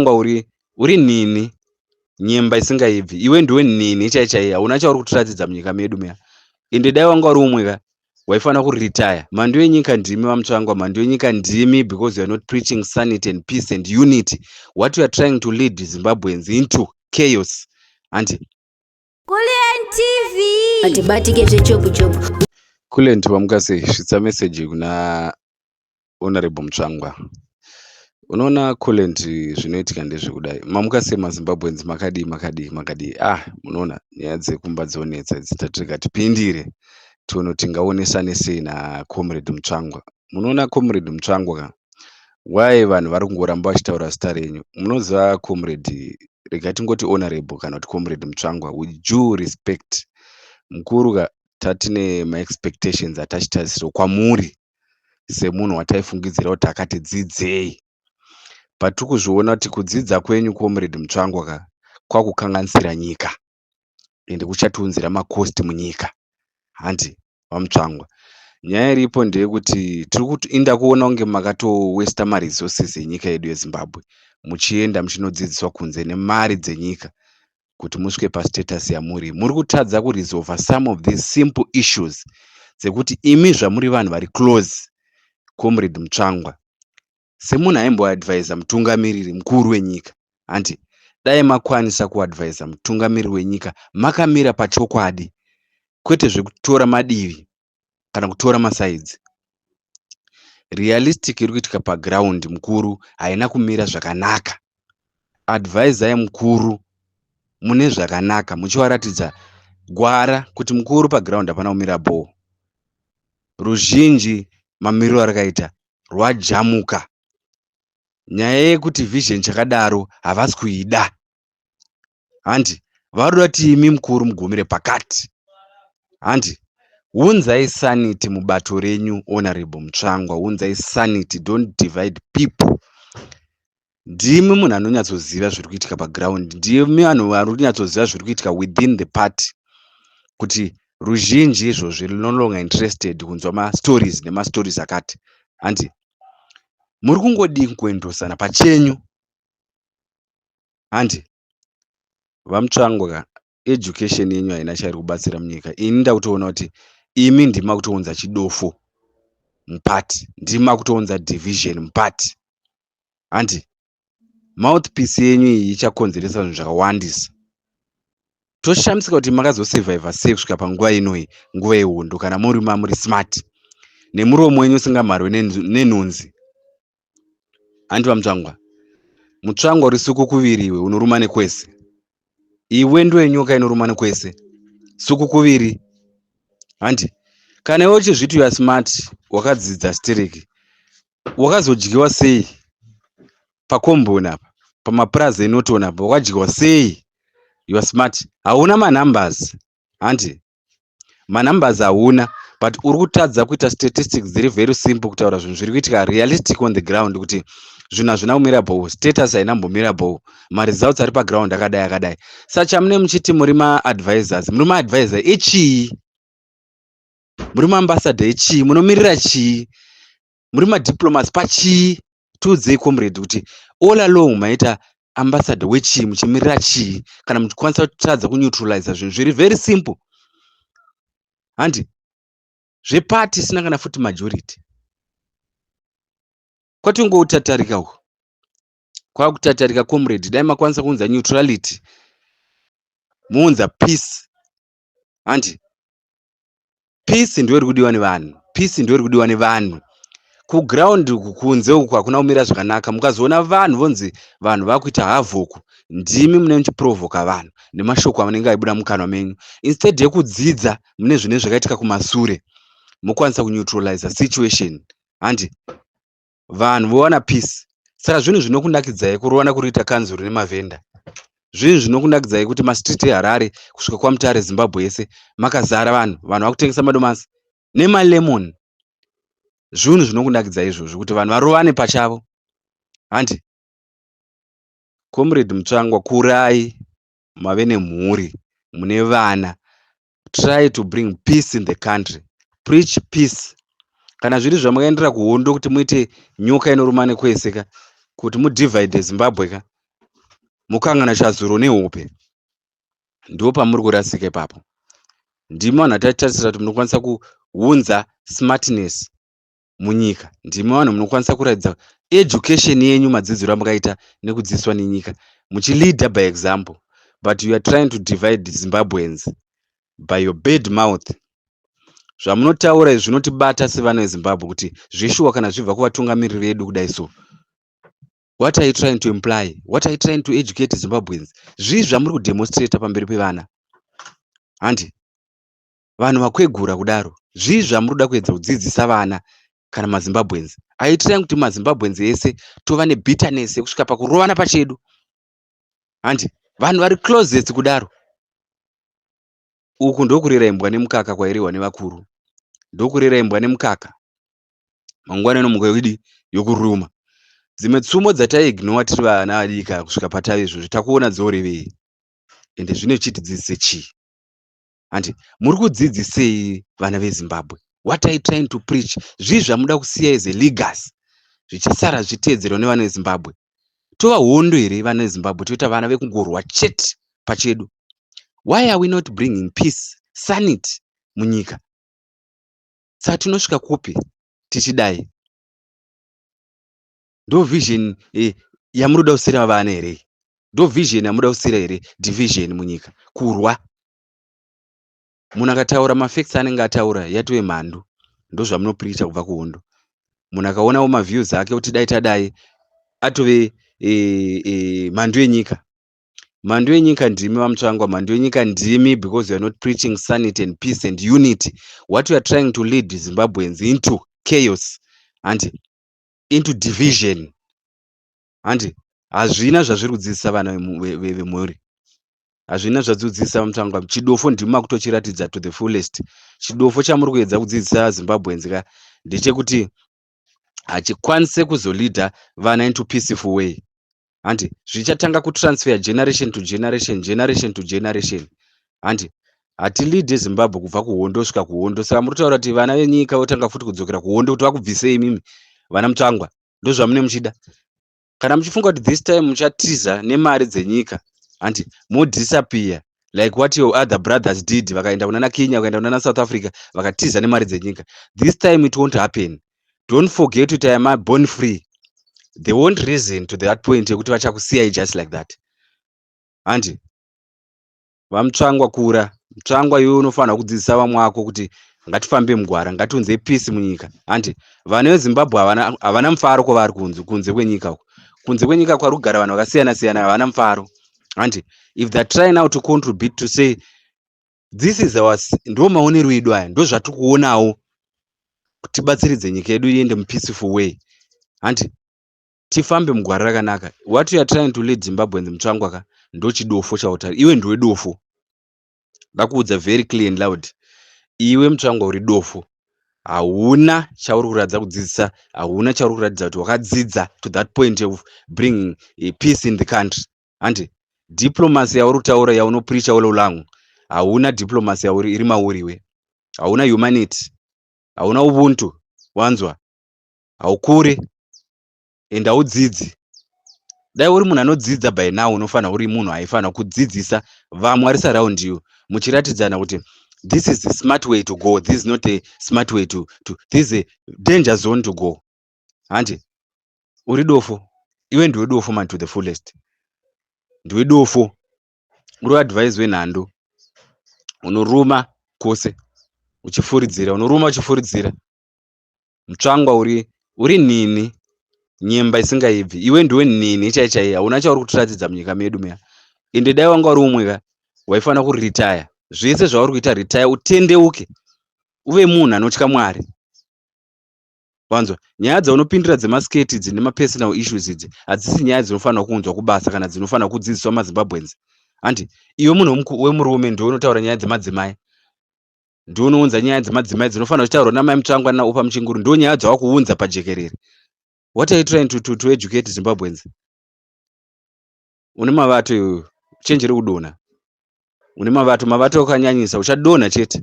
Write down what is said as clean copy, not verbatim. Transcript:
Uri nini nyemba isingaibvi. Iwe ndiwe nini chai chai, hauna chauri kutiratidza munyika medu muya. Ende dai wanga uri umwe ka, waifanira kuretire. Mhandu yenyika ndimi, VaMutsvangwa. Mhandu yenyika ndimi, because you are not preaching sanity and peace and unity. What you are trying to lead Zimbabweans into chaos, handi? Kulliant TV. Atibatike zvechopu chopu. Kulliant, vamuka sei? Svitsa meseji kuna Honorable Mutsvangwa. Unoona, Kulliant, zvinoitika ndezvekudai. Mamuka sei, maZimbabweans? Makadii, makadii, makadii? Ah, munoona nyaya dzekumba dzonetsa idzi. Tatirega tipindire tione kuti tingaonesane sei naComrade Mutsvangwa. Munoona, Comrade Mutsvangwa ka, why vanhu vari kungoramba vachitaura zita renyu? Munoziva, Comrade, rega tingoti Honorable kana kuti Comrade Mutsvangwa, with due respect, mukuru ka, tatine maexpectations atachitarisiro kwamuri semunhu wataifungidzira kuti akati dzidzei. Patiri kuzviona kuti kudzidza kwenyu, Comrade Mutsvangwa ka, kwakukanganisira nyika, ende kuchatiunzira macost munyika, handi, VaMutsvangwa? Nyaya iripo ndeyekuti tiri kuinda kuona kunge makatowesta maresources enyika yedu yeZimbabwe, muchienda muchinodzidziswa kunze nemari dzenyika kuti musvike pastatus yamuri. Muri kutadza kuresolva some of these simple issues dzekuti imi zvamuri vanhu vari close. Comrade Mutsvangwa, semunhu aimboadvisa mutungamiriri mukuru wenyika, handi, dai makwanisa kuadvisa mutungamiriri wenyika makamira pachokwadi, kwete zvekutora madivi kana kutora masides. Realistic iri kuitika paground, mukuru, haina kumira zvakanaka. Advisai mukuru mune zvakanaka, muchivaratidza gwara kuti, mukuru, paground hapana kumira bhoo. Ruzhinji mamiriro arakaita rwajamuka. Nyaya yekuti vision chakadaro havasi kuida, handi? Vari kuti imi mukuru mugumire pakati, handi? Unzai sanity mubato renyu, Honorable Mutsvangwa. Unzai sanity, don't divide people. Ndimi munhu anonyatsoziva zviri kuitika paground. Ndimi vanhu vari kunyatsoziva zviri kuitika within the party, kuti ruzhinji izvozvi no longer interested kunzwa mastories nemastories akati, handi? Muri kungodii kuendosana pachenyu, handi, VaMutsvangwa? Education yenyu haina chairi kubatsira munyika. Ini ndakutoona kuti imi ndima kutounza chidofo mupati, ndima kutounza division mupati, handi? Mouthpiece yenyu iyi ichakonzeresa zvinhu zvakawandisa. Toshamisika kuti makazosurvivha sei kusvika panguva inoi, nguva yehondo, kana muri mamuri smart nemuromo wenyu usingamharwe nenhunzi, handi, VaMutsvangwa? Mutsvangwa, uri suku kuviri iwe, unoruma nekwese. Iwe ndiwe nyoka inoruma nekwese, suku kuviri, handi? Kana iwe uchizviti you are smart, wakadzidza stereki, wakazodyiwa sei pakomboni apa, pamapurazi eNorton apa? Wakadyiwa sei? You are smart, hauna manumbers, handi? Manumbers hauna, but uri kutadza kuita statistics dziri very simple, kutaura zvinhu zviri kuitika realistic on the ground, kuti zvinhu hazvina kumira bho, status haina mbomira bho, maresults ari paground akadai akadai. Saka mune muchiti muri maadvisors, muri maadvisor echii? Muri maambassador echii? Munomirira chii? Muri madiplomats pachii? Tiudzei, comrade, kuti all along maita ambassador wechii, muchimirira chii, kana muchikwanisa kutadza kuneutraliza zvinhu zviri very simple, handi, zvepati isina kana futi majority? Kwatingoutatarika uku kwakutatarika. Comrade, dai makwanisa kuunza neutrality, muunza peace, handi? Peace ndiyo iri kudiwa nevanhu. Peace ndiyo iri kudiwa nevanhu kuground uku. Kunze uku hakuna kumira zvakanaka. Mukazoona vanhu vonzi vanhu vakuita havoc, ndimi mune muchiprovoka vanhu nemashoko avanenge aibuda mukanwa menyu, instead yekudzidza mune zvinenge zvakaitika kumasure, mokwanisa kuneutraliza situation, handi? Vanhu vowana peace. Saka zvinhu zvinokunakidzai kurovana kuri kuita kanzuro nemavhenda, zvinhu zvinokunakidzai kuti mastreet eHarare kusvika kwaMutare, Zimbabwe yese makazara vanhu, vanhu vakutengesa madomasi nemalemon, zvinhu zvinokunakidzai izvozvo kuti vanhu varovane pachavo, handi? Comrade Mutsvangwa, kurai, mave nemhuri, mune vana. Try to bring peace in the country, preach peace. Kana zviri zvamakaendera kuhondo kuti muite nyoka inoruma nekwese ka, kuti mudivide Zimbabwe ka. Mukangana chazuro nehope. Ndo pamuri kurasika ipapo. Ndimi vanhu vatatarisira kuti munokwanisa kuunza smartness munyika. Ndimi vanhu munokwanisa kuratidza education yenyu, madzidziro amakaita nekudzidziswa nenyika, muchileader by example, but you are trying to divide Zimbabweans by your bad mouth. Zvamunotaura izvi zvinotibata sevana veZimbabwe kuti zveshuwa kana zvibva kuvatungamiriri vedu kudai. So what are you trying to imply? What are you trying to educate Zimbabweans? Zvii zvamuri kudemonstrata pamberi pevana, handi vanhu vakwegura kudaro? Zvii zvamuri kuda kuedza kudzidzisa vana kana maZimbabweans? Aitirai kuti maZimbabweans ese tova nebitterness yekusvika pakurovana pachedu, handi vanhu vari closest kudaro? Uku ndokurera imbwa nemukaka kwairehwa nevakuru. Ndokurera imbwa nemukaka, mangwana inomuka yodii? Yokuruma. Dzimwe tsumo dzataiignora tiri vana vadiki kusvika patave izvozvi, takuona dzorevei ende zvine zvichitidzidzise chii, handi? Muri kudzidzisei vana veZimbabwe? What are you trying to preach? Zvii zvamuda kusiya as a legacy zvichasara zvichiteedzerwa nevana veZimbabwe? Tova hondo here vana veZimbabwe? Toita vana vekungorwa chete pachedu? Why are we not bringing peace, sanity munyika? Saka tinosvika kupi tichidai? Ndo vision yamuri kuda kusiyira vana here? Ndo vision yamuda kusiyira here? Division munyika, kurwa. Munhu akataura mafacts anenge ataura, yatove mhandu. Ndo zvamunopreacha kubva kuhondo. Munhu akaonawo maviews ake kuti dai tadai, atove mhandu yenyika. Mhandu yenyika ndimi, vaMutsvangwa. Mhandu yenyika ndimi, because you are not preaching sanity and peace and unity. What you are trying to lead Zimbabweans into chaos and into division, handi? Hazvina zvazviri kudzidzisa vana vemhuri, hazvina zvadzidzisa, vaMutsvangwa. Chidofo ndimi makutochiratidza to the fullest. Chidofo chamuri kuedza kudzidzisa Zimbabweans ka ndechekuti hachikwanise kuzoleada vana into peaceful way, handi? Zvichatanga kutransfer generation to generation, generation to generation, handi? Hatileade Zimbabwe kubva kuhondo kusvika kuhondo. Saka muri kutaura kuti vana venyika votanga futi kudzokera kuhondo kuti vakubvisei imimi, vana Mutsvangwa? Ndozvamune muchida? Kana muchifunga kuti this time muchatiza nemari dzenyika, handi, modisappear like what your other brothers did, vakaenda kunana Kenya, vakaenda kunana South Africa, vakatiza nemari dzenyika, this time it won't happen. Don't forget kuti I am born free. They won't reason to that point yekuti vachakusiyai just like that, handi? VaMutsvangwa, kura. Mutsvangwa, iwe unofanira kudzidzisa vamwe vako kuti ngatifambe mugwara, ngatiunze peace munyika, handi? Vana veZimbabwe havana mufaro kwavari kunze kwenyika uko. Kunze kwenyika kwari kugara vanhu vakasiyana siyana havana mufaro, handi? If they are trying now to contribute to say this is our, ndo maonero edu aya, ndo zvatiri kuonawo, tibatsiridze nyika yedu iende mupeaceful way, handi? Tifambe mugwara rakanaka. What you are trying to lead Zimbabweans, Mutsvangwa ka, ndo chidofo chautari. Iwe ndiwe dofo, ndakuudza very clear and loud. Iwe Mutsvangwa uri dofo. Hauna chauri kuratidza kudzidzisa, hauna chauri kuratidza kuti wakadzidza to that point of bringing peace in the country, handi? Diplomacy yauri kutaura, yaunopreacha all along, hauna diplomacy yauri iri mauri iwe. Hauna humanity, hauna ubuntu, wanzwa? Haukuri and haudzidzi. Dai uri munhu anodzidza, by now unofanira uri munhu aifanira kudzidzisa vamwe vari surround you, muchiratidzana kuti this is the smart way to go, this is not a smart way to this is a danger zone to go, handi? Uri dofo iwe, ndiwe dofo man to the fullest. Ndiwe dofo, uri advise wenhando. Unoruma kwose uchifuridzira, unoruma uchifuridzira. Mutsvangwa, uri nini, nyemba isingaibvi. Iwe ndiwe nini chai chai. Hauna chauri kutiratidza munyika medu meya. Ende dai wanga uri umwe ka, waifanira kuretire zvese zvauri kuita. Retire, utendeuke, uve munhu anotya Mwari, wanzwa? Nyaya dzaunopindira dzemasketi idzi nemapersonal issues idzi hadzisi nyaya dzinofanira kuunzwa kubasa kana dzinofanira kudzidziswa maZimbabweans, handi? Iwe munhu wemurume ndiwe unotaura nyaya dzemadzimai, ndiwe unounza nyaya dzemadzimai dzinofanira kuchitaurwa namai Mutsvangwa naOpa Muchinguru. Ndo nyaya dzawakuunza pajekerere. What are you trying to educate Zimbabweans? Une mavato iwewe, chenjere kudonha. Une mavato, mavato akanyanyisa, uchadonha chete.